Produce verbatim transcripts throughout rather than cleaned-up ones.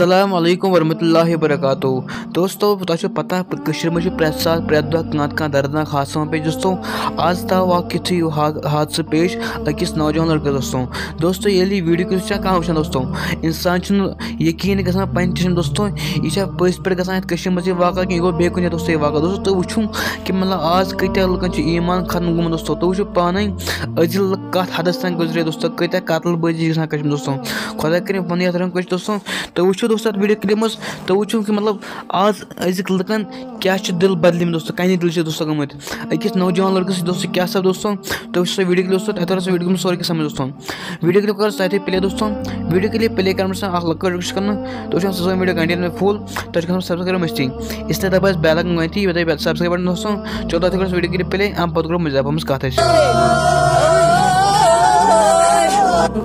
السلام علیکم ورحمۃ اللہ وبرکاتہ۔ دوستو، تۄہہِ چھو پتہ، کٔشیٖرِ منٛز چھُ پرٛٮ۪تھ ساتہٕ، پرٛٮ۪تھ دۄہ کانٛہہ نتہٕ کانٛہہ دردناک حادثہٕ یِوان پیش۔ دوستو، آز تہِ آو اکھ یُتھُے ہا-، حادثہٕ پیش أکِس نوجوان لڑکس۔ دوستو، دوستو، ییٚلہِ یہِ video clip چھِ کانٛہہ وٕچھان، دوستو، انسان چھُنہٕ یقین گژھان پننہِ چشم۔ دوستو، یہِ چھا پٔزۍ پٲٹھۍ گژھان یتھ کٔشیٖرِ منٛز یہِ واقعہ کِنہٕ یہِ گوٚو بیٚیہِ کُنہِ جایہِ؟ دوستو، یہِ واقعہ، دوستو، تُہۍ وٕچھِو کہِ مطلب آز کۭتیاہ لُکن چھُ ایمان ختم گوٚمُت۔ دوستو، تُہۍ وٕچھِو پانے، أزِکۍ لُکھ کتھ حدس تام گُزرے۔ دوستو، کۭتیاہ قتل بٲزی چھِ گژھان کٔشیٖرِ منٛز۔ دوستو، خۄدا کٔرِنۍ پنُن یتھ رحم کٔشیٖرِ۔ دوستو، تُہۍ وٕچھِو دوستو اتھ video clip منٛز، تُہۍ وٕچھِو کہِ مطلب آز أزِکۍ لُکن کیٛاہ چھِ دِل بدلیمٕتۍ۔ دوستو، کَنہِ دِل چھِ دوستو گٔمٕتۍ أکِس نوجوان لڑکس سۭتۍ۔ دوستو، کیٛاہ سپد؟ دوستو، تُہۍ وٕچھِو سا video clip۔ دوستو، تۄہہِ ترِ سا video clip منٛز سورُے کینٛہہ سمجھ۔ دوستو، video clip کر سا تۄہہِ play۔ دوستو، video clip play کرنہٕ سۭتۍ اکھ لۄکٕٹ request کرنہٕ، تُہۍ وٕچھِو سٲنۍ video continue full، تۄہہِ چھُ گژھُن subscribe مٔشتٕے۔ اس لیے دبٲیِو bell icon گۄڈٕنیتھٕے، یہِ واتہِ subscribe button۔ دوستو، چلو تۄہہِ کرو video clip play، اَمہِ پتہٕ کرو مٔزیٖد اَتھ منٛز کتھ أسۍ۔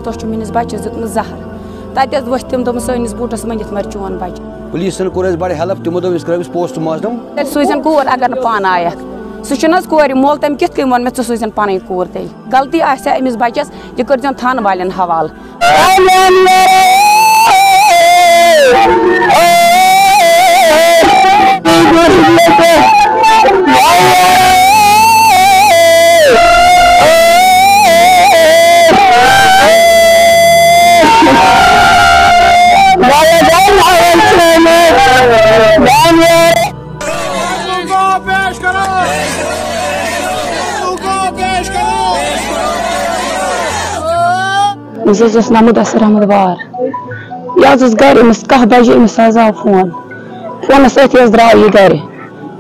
تۄہہِ چھُ میٲنِس بچس دیُتمُت زہر۔ تتہِ حظ ؤتھۍ تِم، دوٚپُن، سٲنِس بوٗٹس منٛز یِتھ مٲرۍ چون بچہٕ۔ پولیسن کوٚر اَسہِ بڑٕ help، تِمو دوٚپ أسۍ کرو أمِس postmortem۔ تیٚلہِ سوٗزِن کوٗر اگر نہٕ پانہٕ آیکھ۔ سُہ چھُنہٕ حظ کورِ مول، تٔمۍ کِتھ کٔنۍ ووٚن مےٚ، ژٕ سوٗزِن پنٕنۍ کوٗر تیٚلہِ؟ غلطی آسہِ ہا أمِس بچس، یہِ کٔرۍزیون تھانہٕ والٮ۪ن حوالہٕ۔ أمِس حظ اوس ناو مُدثر احمد وار۔ یہِ حظ اوس گرِ، أمِس کاہ بجے أمِس حظ آو فون۔ فونس سۭتۍ حظ درٛاو یہِ گرِ۔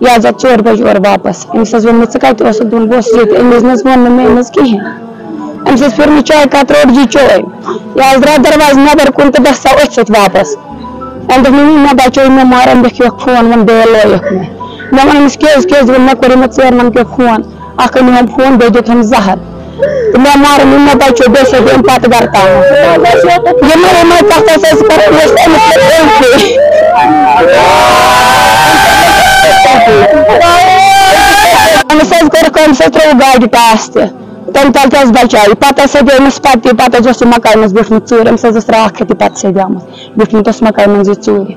یہِ حظ آو ژورِ بجہِ اورٕ واپس۔ أمِس حظ ووٚن مےٚ، "ژٕ کتہِ اوسُکھ؟" دوٚپُن، "بہٕ اوسُس ییٚتہِ۔" أمۍ حظ نہ حظ ووٚن نہٕ مےٚ، أمۍ حظ کِہینۍ۔ أمِس حظ پھِر مےٚ چاے کترٕ اوٚڑ جی چوے۔ یہِ حظ درٛاو دروازٕ نٮ۪بر کُن تہٕ بس آو أتھۍ سۭتۍ واپس۔ أمۍ دوٚپ مےٚ، "مےٚ بچوو، مےٚ مارن، مےٚ کھیوٚکھ فون وون بیٚیہِ لٲیِکھ مےٚ۔" مےٚ ووٚن أمِس، "کیٛازِ، کیٛازِ؟" دوٚپُن، "مےٚ کوٚر یِمو ژیرمن کیو فون، اکھ أنِم فون، بیٚیہِ دیُتہم زہر۔ تہٕ مےٚ مارن، مےٚ بچوو، بیٚیہِ چھِ أمۍ پتہٕ گرٕ تامَتھ۔" یِمے، یِمے کتھ ٲس اَسہِ کران، یۄس أمِس سۭتۍ أنٛدۍ پٔکۍ۔ أمِس حظ کوٚرُکھ، أمِس حظ ترٛوو گاڑِ ٹاس تہِ۔ تَمہِ تَل تہِ حظ بچاو یہِ۔ پتہٕ حظ سیٚدیو أمِس پتہٕ تہِ، پتہٕ حظ اوس یہِ مکانہِ منٛز بیوٗٹھمُت ژوٗرِ، أمِس حظ ٲس راکھ ہیٚتھ یہِ پتہٕ سیٚدیمٕژ۔ بیوٗٹھمُت اوس مکانہِ منٛز یہِ ژوٗرِ۔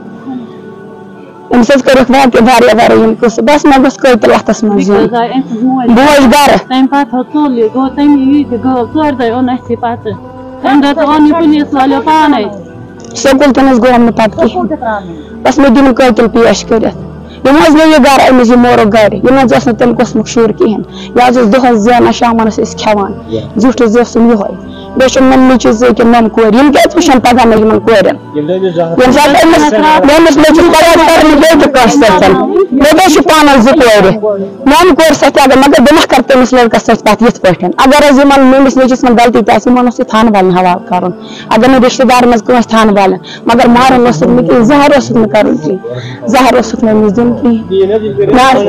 أمِس حظ کٔرٕکھ واقعہٕ واریاہ واریاہ یِم قٕصہٕ۔ بس مےٚ گوٚژھ قٲتِل اَتھس منٛز یُن۔ بہٕ حظ آیہِ أمۍ سٕنٛز موج بہٕ گوس گرٕ۔ تَمہِ پتہٕ حظ ژوٚل یہِ، گوٚو تَمہِ وِزِ گٲو، ژورِ دۄہہِ اوٚن اَسہِ یہِ پتہٕ۔ تَمہِ دۄہ تہِ اوٚن یہِ پُلیٖس والیو پانے۔ سکوٗل تہِ نہٕ حظ گوٚوم نہٕ پتہٕ کِہیٖنۍ۔ بس مےٚ دیُن قٲتِل پیش کٔرِتھ۔ یِم حظ گٔے یہِ گرٕ، أمِس یہِ مورُکھ گرِ۔ یِم حظ ٲس نہٕ تَمہِ قٕسمُک شُر کِہیٖنۍ۔ یہِ حظ اوس دۄہس زینان، شامن ٲسۍ أسۍ کھٮ۪وان۔ زیُٹھ حظ اوس یِم یِہوٚے۔ بیٚیہِ چھُم نہٕ نیٚچوٗ زٕ کِنہٕ نۄم کورِ۔ یِم کیٛازِ وٕچھن پگاہ مےٚ یِمن کورٮ۪ن؟ ییٚمہِ ساتہٕ أمِس، میٲنِس نیٚچوِس پگاہ کرِ نہٕ بیٚیہِ تہِ کٲنٛسہِ سۭتۍ۔ مےٚ بیٚیہِ چھِ پانس زٕ کورِ۔ میانہِ کورِ سۭتۍ اگر، مگر بہٕ ما کرٕ تٔمِس لڑکس سۭتۍ پتھ یِتھ پٲٹھۍ؟ اگر حظ یِمن میٲنِس نیٚچوِس منٛز غلطی تہِ آسہِ، یِمن اوس یہِ تھانہٕ والٮ۪ن حوالہٕ کرُن۔ اگر نہٕ رشتہٕ دارن منٛز کٲنٛسہِ تھانہٕ والٮ۪ن، مگر مارُن اوسُکھ نہٕ کِہیٖنۍ، زہر اوسُکھ نہٕ کرُن کِہیٖنۍ، زہر اوسُکھ نہٕ أمِس دیُن کِہیٖنۍ۔ نہ حظ،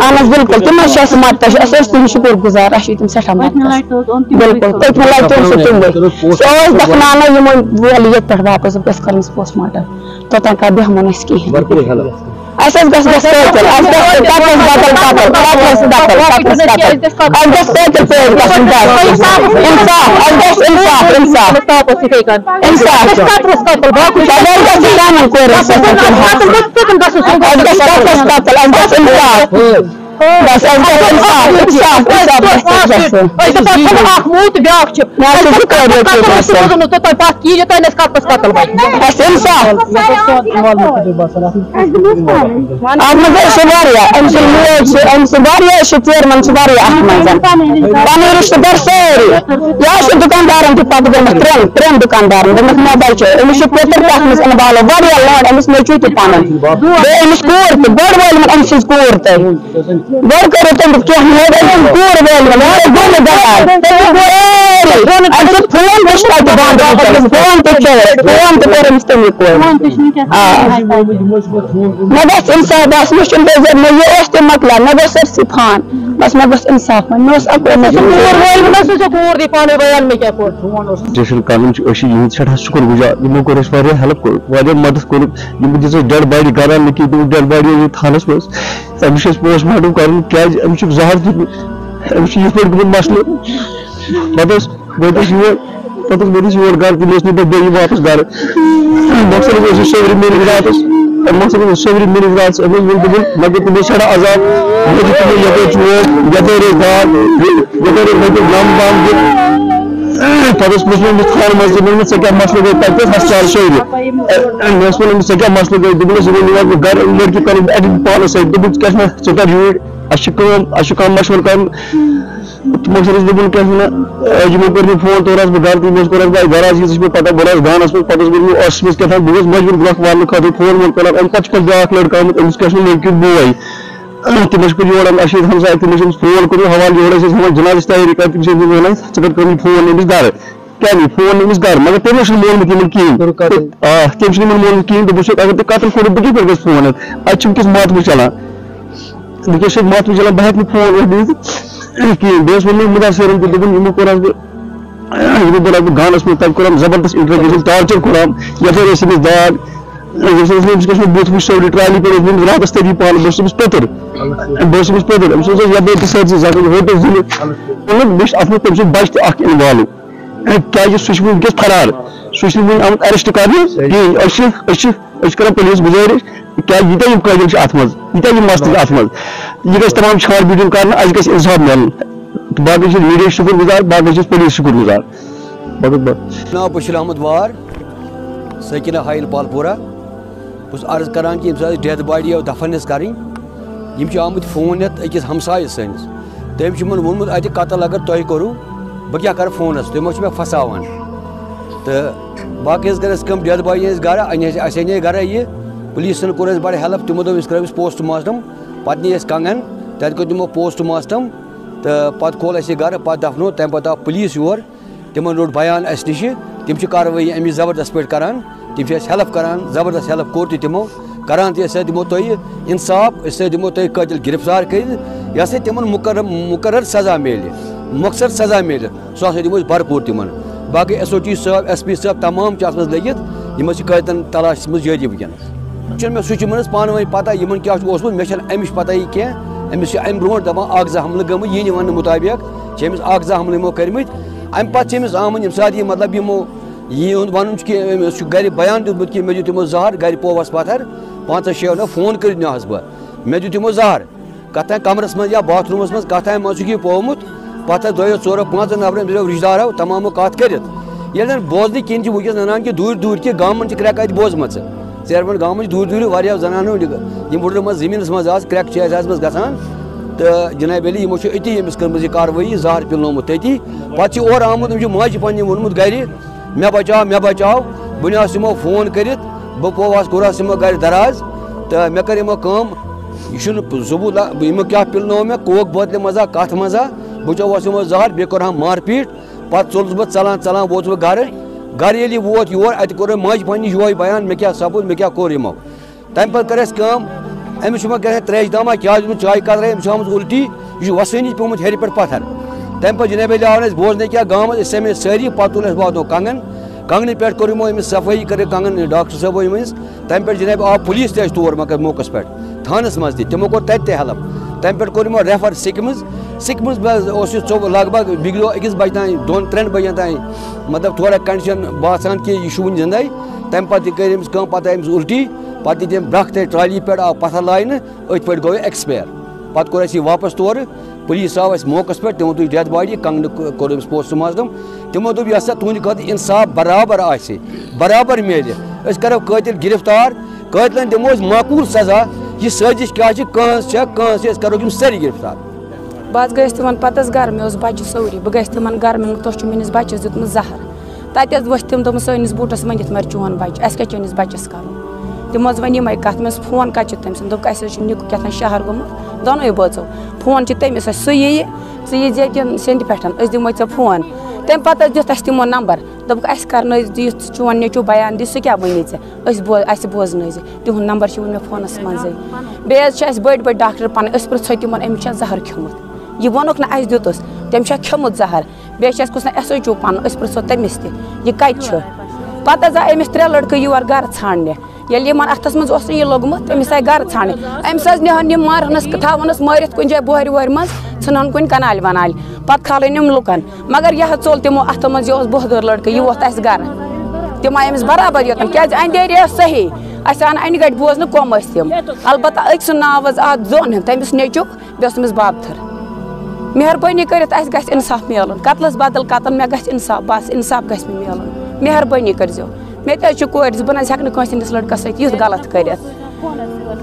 اہن حظ، بِلکُل، تِم حظ چھِ اَسہِ مدتَس، اَسہِ ٲسۍ تِہِنٛدۍ شُکُر گُزار، اَسہِ چھِ تِم سٮ۪ٹھاہ مدتَس۔ بِلکُل، پٔتمہِ لَٹہِ تہِ اوس سُہ تِموٕے۔ سُہ اوس دَفناونہٕ یِمَن وۄلہِ ییٚتہِ پٮ۪ٹھ واپَس، دوٚپُکھ، "أسۍ کَرو أمِس postmortem، توٚتام کَر بیٚہمو نہٕ أسۍ کِہیٖنۍ۔" اَسہِ حظ گژھِ، گژھِ قٲتِل، اَسہِ گژھِ قتلَس بدل قتل، قتلَس قتل، قتلَس قتل۔ اَسہِ گژھِ قٲتِل پٲٹھۍ گژھُن بَس۔ اِنصاف، اَسہِ گژھِ اِنصاف، اِنصاف۔ اِنصاف۔ اَسہِ گژھِ قتلَس قتل، باقٕے اَسہِ گژھِ قانوٗن کورِ اَسہِ گژھِ قتلَس قتل، اَسہِ گژھِ اِنصاف۔ بَس، اَسہِ گژھِ اِنصاف، اِنصاف، اِنصاف گژھِ اَسہِ گژھُن۔ أسۍ چھِ تَتھ منٛز اَکھ موٗد تہٕ بیٛاکھ چھِ۔ مےٚ حظ چھُ زٕ کورِ ییٚتہِ۔ اَسہِ روزُن نہٕ توٚتام پَتھ کِہیٖنۍ، یوٚتام نہٕ اَسہِ قتلَس قتل بَنہِ۔ اَسہِ اِنصاف۔ اَتھ منٛز حظ چھِ واریاہ، أمۍ سٕنٛدۍ مٲلۍ چھِ، أمۍ سٕنٛدۍ واریاہ چھِ، ژیرمَن چھِ واریاہ اَتھ منٛز۔ پَنٕنۍ رِشتہٕ دار سٲری۔ یہِ حظ چھُ دُکاندارَن تہِ پَتہٕ گوٚمُت ترٛٮ۪ن، ترٛٮ۪ن دُکاندارَن۔ دوٚپمَکھ، "مےٚ بَچٲے۔" أمِس چھُ پیٚتٕر تہِ اَتھ منٛز involve، واریاہ لونڈ، أمِس نیٚچوٗ تہِ پَنُن۔ بیٚیہِ أمِس کوٗر تہِ، گۄڈٕ وٲلۍ یِمَن أمۍ سٕنٛز کوٗر تہِ۔ گۄڈٕ کٔرِو تٔمِس کینٛہہ، مےٚ دوٚپ، "أمۍ کوٗر وٲلۍ یِمَن، واریاہ گوٚمُت بَکار۔" تٔمِس گوٚو، "اے، اَمہِ سۭتۍ فون تہِ چھُ تَتہِ بنٛد گوٚمُت، فون تہِ چھُ، فون تہِ کوٚر أمِس تَمی کورِ۔" آ۔ مےٚ گژھِ اِنصاف آسُن، مےٚ چھُنہٕ بیٚیہِ ضروٗرت، مےٚ یہِ اوس تہِ مۄکلیو، مےٚ گوٚو سٲرسٕے فان۔ بس مےٚ گوٚژھ اِنصاف وۄنۍ، مےٚ اوس اَکُے مےٚ چھُ کوٗر وٲلۍ، مےٚ چھُ کوٗر دی پانَے، وۄنۍ اَنہٕ مےٚ کیٛاہ کوٚر؟ جیشن کالم چھِ، أسۍ چھِ یِہِنٛدۍ سٮ۪ٹھاہ شُکُر گُزار، یِمو کوٚر اَسہِ واریاہ ہیلپ کوٚر، واریاہ مدد کوٚرُکھ، یِمو دِژ اَسہِ ڈیڈ باڈی گرٕ اَننہٕ کِنۍ، تِمو ڈیڈ باڈی أنۍ تھانَس منٛز، تَمِچ چھِ اَسہِ پوسٹ مارٹم کَرُن، کیٛازِ أمِس چھُکھ زہر دیُتمُت، أمِس چھُ یِتھ پٲٹھۍ گوٚمُت مسلہٕ۔ پَتہٕ ٲسۍ وٲتۍ أسۍ یور، پتہٕ حظ ووٚتُس یور گرٕ، تِم ٲسۍ نہٕ پتہٕ بیٚیہِ واپس گرٕ۔ مۄخصر حظ اوس یہِ سوٚورِ میٲنِس راتس، مۄخصر حظ اوس سوٚورِ میٲنِس راتس، أمۍ حظ ووٚن، دوٚپُن، مےٚ گوٚو تِمن سٮ۪ٹھاہ عذاب، مےٚ دیُت تِمن یپٲرۍ چوب، یپٲرۍ ٲسۍ داغ، یپٲرۍ ٲسۍ لٔگِتھ لم بم دِتھ۔ پتہٕ اوس پرٛژھمُت أمِس تھانہٕ منٛز تہِ، مےٚ ووٚنمُس، ژےٚ کیٛاہ مسلہٕ گوٚو تتہِ؟ حظ ہسپتال سوٚورِ۔ مےٚ اوس ووٚنمُت، ژےٚ کیٛاہ مسلہٕ گوٚو؟ دوٚپُن، حظ، یہِ ووٚن یورٕ، بہٕ گرٕ، أمۍ لڑکی کرُن ایڈمٹ پانس سۭتۍ، دوٚپُن، ژٕ کیٛاہ چھُ مےٚ، ژٕ کر یوٗرۍ، اسہِ چھُ کٲم، اسہِ چھُ کانٛہہ مشورٕ کرُن۔ تِمو سۭتۍ حظ دوٚپُن کیٛاہ چھِ وَنان، آ، یِمو کوٚر مےٚ فون، تورٕ آس بہٕ گَرٕ، تِمو حظ کوٚر اَسہِ بہٕ گَرٕ آس، ییٖژ پھِر مےٚ پَتہ بہٕ آس گانَس منٛز، پَتہٕ حظ گوٚو مےٚ ٲسَس منٛز کیٛاہ تام، بہٕ گوس مجبوٗر گۄپھ والنہٕ خٲطرٕ، فون وون کوٚرُکھ، اَمہِ پَتہٕ چھُ پَتہٕ بیٛاکھ لٔڑکہٕ آمُت، أمِس کیٛاہ چھِ وَنان، لٔڑکہٕ بوے۔ آ، تِم حظ چھِ پَتہٕ یور آمٕتۍ، اَسہِ چھِ ییٚتہِ ہمساے، تِم ٲسۍ أمِس فون کوٚرمُت، حوالہٕ یورٕ ٲسۍ أسۍ ہٮ۪وان جنازٕچ تیٲری کَرٕنۍ، تِم چھِ أمِس وَنان، ژٕ کَتہِ کوٚرُتھ یہِ فون أمِس گَرٕ؟ کیٛاہ یہِ فون أمِس گَرٕ؟ مگر تٔمۍ حظ چھُنہٕ مونمُت یِمَن کِہیٖنۍ۔ کوٚرُکھ قتل۔ آ، تٔمۍ چھُنہٕ یِمَن مونمُت کِہیٖنۍ، دوٚپُس، اگر تُہۍ قتل کوٚرُتھ، بہٕ کِتھ پٲٹھۍ گژھٕ فون ہٮ۪تھ؟ اَتہِ چھُ وٕنکیٚس ماتمٕے چَلان۔ وٕنکیٚس چھِ ماتمٕے چلان، بہٕ ہٮ۪کہٕ نہٕ فون وۄتھ دِتھ کِہیٖنۍ۔ بیٚیہِ اوس ووٚنمُت مُدثِرَن تہِ، دوٚپُن، یِمو کوٚر اَسہِ بہٕ، یِمو کوٚر اَسہِ بہٕ گانَس منٛز، تَتہِ کوٚرُم زبردست انٹروگیشن، ٹارچر کوٚرُم، یَپٲرۍ ٲسۍ أمِس داغ، ییٚمہِ ساتہٕ أسۍ أمِس گژھِ بہٕ بُتھ وٕچھ سورُے ٹرالی پٮ۪ٹھ، اوس أمِس راتَس تٔتی پانہٕ، بہٕ اوسُس أمِس پیٚتٕر، بہٕ اوسُس أمِس پیٚتٕر، أمِس اوس اَسہِ یَپٲرۍ تہِ سٲرسٕے زخم، ہوٹَس دِنہٕ، مطلب، بیٚیہِ چھِ اَتھ منٛز تٔمۍ سُنٛد بَچہِ تہِ اَکھ اِنوالو، کیٛازِ سُہ چھُ وٕنکیٚس فرار، سُہ چھُنہٕ وٕنہِ آمُت اَرٮ۪سٹ کرنہٕ کِہیٖنۍ، أسۍ چھِ، أسۍ چھِ، أسۍ چھِ کران پُلیٖسَس گُزٲرِش، کیٛازِ ییٖتیٛاہ یِم قٲدِل چھِ اَتھ منٛز، ییٖتیٛاہ یِم مَسلہٕ چھِ اَتھ منٛز، یہِ گژھِ تَمام چھان بیٖن کَرنہٕ، اَسہِ گژھِ اِنصاف میلُن۔ تہٕ باقٕے چھِ میٖڈیا شُکُر گُزار، باقٕے چھِ أسۍ پُلیٖس شُکُر گُزار۔ باقٕے بَس۔ ناو بشیٖر احمد وار، سٔکیٖنہ ہاے ہِل پالپورہ۔ بہٕ چھُس عرض کران کہِ ییٚمہِ ساتہٕ ڈیتھ باڈی آو دفن ٲس کرٕنۍ، یِم چھِ آمٕتۍ فون ہٮ۪تھ أکِس ہمسایَس سٲنِس۔ تٔمۍ چھُ یِمَن ووٚنمُت، اَتہِ قتل اگر تۄہہِ کوٚروٕ، بہٕ کیٛاہ کَرٕ فونَس، تُہۍ ما چھِو مےٚ پھساوان؟ تہٕ باقٕے حظ کٔر اَسہِ کٲم، ڈیتھ باڈی أنۍ أسۍ گَرٕ، اَنہِ اَسہِ، اَسہِ اَنے گَرٕ یہِ، پُلیٖسَن کوٚر اَسہِ بَڑٕ ہیلپ، تِمو دوٚپ أسۍ کَرو أمِس پوسٹ ماسٹم، پَتہٕ نی اَسہِ کنگن، تَتہِ کوٚر تِمو پوسٹ ماسٹم، تہٕ پَتہٕ کھول اَسہِ یہِ گَرٕ، پَتہٕ دفنوو، تَمہِ پَتہٕ آو پُلیٖس یور، تِمَن روٚٹ بیان اَسہِ نِشہِ، تِم چھِ کاروٲیی اَمِچ زبردست پٲٹھۍ کران، تِم چھِ اَسہِ ہیلپ کران، زبردست ہیلپ کوٚر تہِ تِمو، کران تہِ، أسۍ ہسا دِمو تۄہہِ انصاف، أسۍ ہسا دِمو تۄہہِ قٲتِل گرفتار کٔرِتھ، یہِ ہسا تِمن مقرر، مقرر سزا میلہِ، مۄخصر سزا میلہِ، سُہ ہسا دِمو أسۍ بھرپوٗر تِمن۔ باقٕے ایس او ٹی صٲب، ایس پی صٲب، تمام چھِ اَتھ منٛز لٔگِتھ، یِم حظ چھِ قٲدِلن تلاشس منٛز جٲری وٕنکیٚن۔ چھُنہٕ مےٚ، سُہ چھُ یِمن حظ پانہٕ ؤنۍ پتہ، یِمن کیٛاہ چھُ اوسمُت، مےٚ چھَنہٕ اَمِچ پتہ یہِ کینٛہہ۔ أمِس چھِ اَمہِ برونٛٹھ دَپان اَکھ زٕ حملہٕ گٔمٕتۍ، یِہِنٛدِ وَننہٕ مُطابق چھِ أمِس اَکھ زٕ حملہٕ یِمو کٔرمٕتۍ۔ اَمہِ پتہٕ چھِ أمِس آمٕتۍ، ییٚمہِ ساتہٕ یہِ، مطلب، یِمو یِہُنٛد وَنُن چھُ کہِ أمِس چھُ گَرِ بیان دیُتمُت کہِ مےٚ دیُت یِمو زَہر، گَرِ پووَس پَتھر، پانٛژَن شیٚیَن فون کٔرِتھ نیوہَس بہٕ، مےٚ دیُت یِمو زَہر۔ کَتھ تام کَمرَس منٛز یا باتھ روٗمَس منٛز، کَتھ تام منٛز چھُکھ یہِ پوومُت، پَتہٕ ہَس دۄیو ژورو پانٛژَن نفرَن، ترٛیو رِشتہٕ دارو تَمامو کَتھ کٔرِتھ۔ ییٚلہِ زَن بوزنہٕ کِنۍ چھِ وٕنکیٚس نَنان کہِ دوٗرِ دوٗرِ کہِ گامَن چھِ کرٛٮ۪کہٕ اَتہِ بوزمَژٕ۔ ژیروَن گامَن چھِ دوٗرِ دوٗرِ واریاہو زَنانو یہِ، یِم وُڈرِ منٛز زٔمیٖنَس منٛز آز کرٛٮ۪کہٕ چھِ اَسہِ آسمَژ گژھان۔ تہٕ جناب علی، یِمو چھُ أتی أمِس کٔرمٕژ یہِ کاروٲیی، زَہر پِلنومُت تٔتی۔ پَتہٕ چھِ اورٕ آمُت، أمۍ چھُ ماجہِ پنٛنہِ ووٚنمُت گَرِ، "مےٚ بچاو، مےٚ بچاو۔" بہٕ نیوہَس یِمو فون کٔرِتھ، بہٕ پووہَس، کوٚرہَس یِمو گَرِ دَراز، تہٕ مےٚ کٔر یِمو کٲم، یہِ چھُنہٕ ثبوٗت لا-، یِمو کیٛاہ پِلنوو مےٚ، کوک بٲتلہِ منٛزا، کَتھ منٛزا، بہٕ چووَس یِمو زَہر، بیٚیہِ کوٚرہَم مارپیٖٹ۔ پَتہٕ ژوٚلُس بہٕ ژَلان ژَلان ووتُس بہٕ گَرٕ۔ گَرٕ ییٚلہِ یہِ ووت یور، اَتہِ کوٚر أمۍ ماجہِ پنٛنہِ یِہوٚے بیان، مےٚ کیٛاہ سَپُد، مےٚ کیٛاہ کوٚر یِمو۔ تَمہِ پَتہٕ کٔر اَسہِ کٲم، أمِس چھُ وۄنۍ کیٛاہ تام ترٛیشہِ دامہ کیٛاہ دیُتمُت، چایہِ قطرے، أمِس چھُ آمٕژ اُلٹی، یہِ چھُ وَسٲنی پیوٚمُت ہیٚرِ پٮ۪ٹھ پَتھر۔ تَمہِ پَتہٕ جناب علی آو نہٕ اَسہِ بوزنہٕ کینٛہہ، گامَس أسۍ سَمے سٲری، پَتہٕ تُل اَسہِ واتنو کنگن۔ کنگنہٕ پٮ۪ٹھ کوٚر یِمو أمِس صفٲیی، کٔرٕکھ کنگن ڈاکٹر صٲبو یِم أمِس۔ تَمہِ پٮ۪ٹھ جناب آو پُلیٖس تہِ اَسہِ تور مگر موقعس پٮ۪ٹھ، تھانَس منٛز تہِ، تِمو کوٚر تَتہِ تہِ ہیلپ۔ تَمہِ پٮ۪ٹھ کوٚر یِمو ریفر سِکمٕز۔ سِکمٕز منٛز اوس یہِ ژوٚو-، لگ بگ بِگڑیو أکِس بجہِ تام، دۄن ترٛٮ۪ن بجن تام، مطلب، تھوڑا کنڈیشن باسان کہِ یہِ چھُ وُنہِ زِندَے۔ تَمہِ پَتہٕ تہِ کٔرۍ أمِس کٲم، پَتہٕ آیہِ أمِس اُلٹی، پَتہٕ دِتۍ أمۍ برٛکھ تھٲے ٹرالی پٮ۪ٹھ، آو پَتھر لاینہٕ، أتھۍ پٲٹھۍ گوٚو یہِ ایکسپایر۔ پَتہٕ کوٚر اَسہِ یہِ واپَس تورٕ، پُلیٖس آو اَسہِ موقعس پٮ۪ٹھ، تِمو تُج ڈیتھ باڈی، کنگنہٕ کوٚر أمِس پوسٹ مارٹم۔ تِمو دوٚپ، یہِ ہسا تُہنٛدِ خٲطرٕ انصاف برابر آسہِ، برابر میلہِ۔ أسۍ کرو قٲتِل گرفتار، قٲتلن دِمو أسۍ معقوٗل سزا۔ یہِ سٲزِش کیٛاہ چھِ، کٕہٕنٛز چھےٚ، کٕہٕنٛز چھِ، أسۍ کرو یِم سٲری گرفتار۔ بہٕ حظ گٔیَس تِمَن پَتہٕ حظ گَرٕ، مےٚ اوس بَچہِ سورُے، بہٕ گٔیَس تِمَن گَرٕ، مےٚ ووٚنُکھ، "تۄہہِ چھُو میٛٲنِس بَچَس دیُتمُت زَہر۔" تَتہِ حظ ؤتھۍ تِم، دوٚپُن، "سٲنِس بوٗٹَس منٛدِتھ مَرِ چون بَچہِ، اَسہِ کیٛاہ چٲنِس بَچَس کَرُن؟" تِم حظ وۄنۍ یِمَے کَتھ، مےٚ اوس فون کَتہِ چھُ تٔمۍ سُنٛد، دوٚپُکھ، "اَسہِ حظ چھُ نِکہٕ کیٛاہ تام شہر گوٚمُت، دۄنوَے بٲژو، فون چھِ تٔمِس اَسہِ، سُہ یِیہِ، ژٕ ییٖزِ ییٚتٮ۪ن سیٚنٛدِ پٮ۪ٹھ، أسۍ دِموے ژےٚ فون۔" تَمہِ پَتہٕ حظ دیُت اَسہِ تِمو نمبر، دوٚپُکھ، "اَسہِ کَرنٲوۍ زِ یُتھ چون نیٚچوٗ بیان دِ، سُہ کیٛاہ وَنہِ ژےٚ؟" أسۍ بو-، اَسہِ بوزنٲوزِ، تِہُنٛد نمبر چھُ وۄنۍ مےٚ فونَس منٛزٕے۔ بیٚیہِ حظ چھِ اَسہِ بٔڑۍ بٔڑۍ ڈاکٹر پَنٕنۍ، أسۍ پِرٛژھو تِمَن، أمِس چھا زَہر کھیوٚمُت؟ یہِ ووٚنُکھ نہٕ اَسہِ دیُتُس، تٔمۍ چھا کھیوٚمُت زَہر؟ بیٚیہِ چھِ اَسہِ کُس تام ایس ایچ او پَنُن، أسۍ پِرٛژھو تٔمِس تہِ، یہِ کَتہِ چھُ؟ پَتہٕ حظ آے أمِس ترٛےٚ لٔڑکہٕ یور گَرٕ ژھانٛڈنہِ۔ ییٚلہِ یِمَن اَتھَس منٛز اوس نہٕ یہِ لوٚگمُت، أمِس آے گَرٕ ژھانٛڈنہِ۔ أمِس حظ نِہَن یِم مارہَنَس، تھاوہَنَس مٲرِتھ کُنہِ جایہِ بوہرِ وورِ منٛز، ژھٕنہن کُنہِ کنالہِ ونالہِ، پتہٕ کھالٕنۍ یِم لُکن۔ مگر یہِ حظ ژوٚل تِمو اتھو منٛز، یہِ اوس بۄہدُر لڑکہٕ، یہِ ووت اسہِ گرٕ۔ تِم آیہِ أمِس برابر یوتن، کیازِ اندھیرے ٲس صحیح۔ اسہِ آو نہٕ انہِ گٹہِ بوزنہٕ کۄم ٲسۍ تِم۔ البتہ أکۍ سُنٛد ناو حظ آو دۄن ہُنٛد، تٔمِس نیٚچُک، بیٚیہِ اوس تٔمِس بابتھٕر۔ مہربٲنی کٔرِتھ، اسہِ گژھِ انصاف میلُن، قتلس بدل قتل، مےٚ گژھِ انصاف، بس انصاف گژھِ مےٚ میلُن۔ مہربٲنی کٔرزیٚو۔ مےٚ تہِ حظ چھِ کورِ زٕ، بہٕ نہ حظ ہٮ۪کہٕ نہٕ کٲنٛسہِ ہٕنٛدِس لڑکس سۭتۍ یُتھ غلط کٔرِتھ۔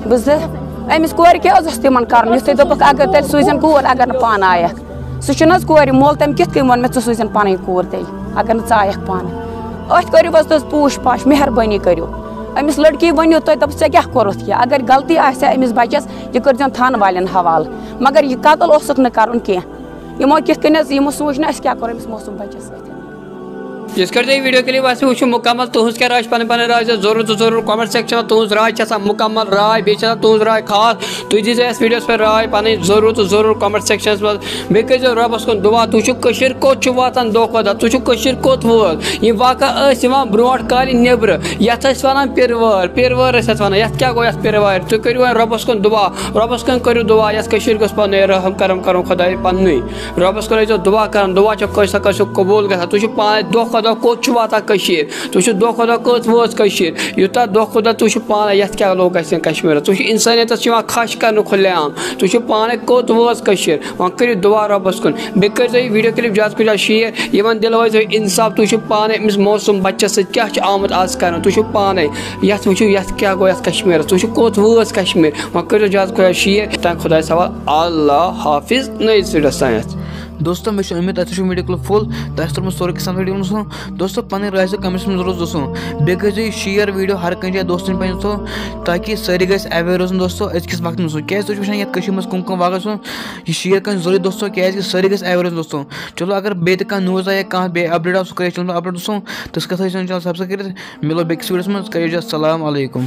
بوٗزتھٕ؟ أمِس کورِ کیٛاہ حظ اوس تِمن کرُن؟ یُتھُے دوٚپُکھ، اگر تیٚلہِ سوٗزِن کوٗر، اگر نہٕ پانہٕ آیکھ۔ سُہ چھُنہٕ حظ کورِ مول، تٔمۍ کِتھ کٔنۍ ووٚن مےٚ، ژٕ سوٗزِن پنٕنۍ کوٗر تیٚلہِ، اگر نہٕ ژٕ آیکھ پانہٕ؟ أتھۍ کٔرِو حظ تُہۍ پوٗچھ پاچھ، مہربٲنی کٔرِو۔ أمِس لڑکی ؤنِو تُہۍ، دَپُس، ژےٚ کیٛاہ کوٚرُتھ یہِ؟ اگر غلطی آسہِ ہا أمِس بچس، یہِ کٔرۍزیون تھانہٕ والٮ۪ن حوالہٕ۔ مگر یہِ قتل اوسُکھ نہٕ کرُن کینٛہہ۔ یِمو کِتھ کٔنۍ حظ، یِمو سوٗنچ نہٕ، اَسہِ کیٛاہ کوٚر أمِس معصوٗم بچس سۭتۍ۔ یِتھ کٲٹھۍ تۄہہِ ویٖڈیو کِلِپ آسہِ وٕچھُن مُکمل، تُہٕنٛز کیٛاہ راے چھِ؟ پنٕنۍ پنٕنۍ راے چھِ ضروٗر تہٕ ضروٗر کمنٹ سیکشنس منٛز۔ تُہٕنٛز راے چھِ آسان مُکمل راے، بیٚیہِ چھِ آسان تُہٕنٛز راے خاص۔ تُہۍ دیٖزیو اَسہِ ویٖڈیوَس پٮ۪ٹھ راے پنٕنۍ ضروٗر تہٕ ضروٗر کمنٹ سیکشنس منٛز۔ بیٚیہِ کٔرۍزیو رۄبَس کُن دُعا۔ تُہۍ چھِو کٔشیٖر کوٚت چھُ واتان دۄہ کھۄتہٕ دۄہ؟ تُہۍ چھِو کٔشیٖر کوٚت ووت؟ یِم واقعہ ٲسۍ یِوان برونٛٹھ کالہِ نیٚبرٕ، یَتھ ٲسۍ وَنان پِروٲر۔ پِروٲر ٲسۍ یَتھ وَنان۔ یَتھ کیٛاہ گوٚو یَتھ پِروارِ؟ تُہۍ کٔرِو وۄنۍ رۄبَس کُن دُعا۔ رۄبَس کُن کٔرِو دُعا، یَتھ کٔشیٖرِ گوٚژھ پَنُن رحم کرم کَرُن خۄداے پنٛنُے۔ رۄبَس کُن ٲسۍزیو دُعا کران، دُعا چھُ کٲنٛسہِ نہ کٲنٛسہِ قبوٗل گژھان۔ تُہۍ چھِو پانَے دۄہ کھۄتہٕ دۄہ کوٚت چھُ واتان کٔشیٖر؟ تُہۍ چھِو دۄہ کھۄتہٕ دۄہ کٔژ وٲژ کٔشیٖر؟ یوٗتاہ دۄہ کھۄتہٕ دۄہ تُہۍ چھِو پانَے، یَتھ کیٛاہ لوٚگ اَسہِ کٔشمیٖرَس؟ تُہۍ چھِو اِنسٲنیتَس یِوان کھَش کَرنہٕ کھُلہِ عام۔ تُہۍ چھِو پانَے کوٚت وٲژ کٔشیٖر؟ وۄنۍ کٔرِو دُعا رۄبَس کُن۔ بیٚیہِ کٔرۍزیو یہِ ویٖڈیو کِلِپ زیادٕ کھۄتہٕ زیادٕ شِیَر۔ یِمَن دِلوٲیزیو اِنصاف، تُہۍ چھِو پانَے أمِس معصوٗم بَچَس سۭتۍ کیٛاہ چھُ آمُت آز کَرنہٕ؟ تُہۍ چھِو پانَے، یَتھ وٕچھِو یَتھ کیٛاہ گوٚو یَتھ کَشمیٖرَس، تُہۍ چھِو کوٚت وٲژ کَشمیٖر؟ وۄنۍ کٔرِو زیادٕ کھۄتہٕ زیادٕ شِیَر۔ تانۍ خۄدایَس حوالہٕ، اللہ حافظ، نٔیِس ویٖڈیوَس تام۔ دوستو، مےٚ چھُ اُمید تۄہہِ تہِ چھُو ویٖڈیو کِلِپ فُل، تۄہہِ آسہِ توٚرمُت سورُے کینٛہہ سَمجھ ویٖڈیو منٛز۔ دوستو، پَنٕنۍ راے چھِ کمنٹس منٛز ضروٗر دوستو۔ بیٚیہِ کٔرۍ زیو یہِ شِیَر ویٖڈیو ہر کُنہِ جایہِ دوستن پنٛنٮ۪ن دوستو، تاکہِ سٲری گژھِ aware روزُن دوستو أزکِس وقتس منٛز۔ کیٛازِ تُہۍ چھِو وٕچھان یَتھ کٔشیٖرِ منٛز کٕم کٕم واقعہ چھِ، یہِ شِیَر کٔرِو ضروٗری دوستو، کیٛازِ کہِ سٲری گژھِ aware روزُن دوستو۔ چلو، اگر بیٚیہِ تہِ کانٛہہ news آیہِ یا کانٛہہ بیٚیہِ update آو، سُہ کٔرِو channel update دوستو۔ تِژھ کَتھ ٲسۍ channel subscribe کٔرِتھ۔ مِلو بیٚکِس ویٖڈیوَس منٛز، کٔرِو اِجازت، السلام علیکم۔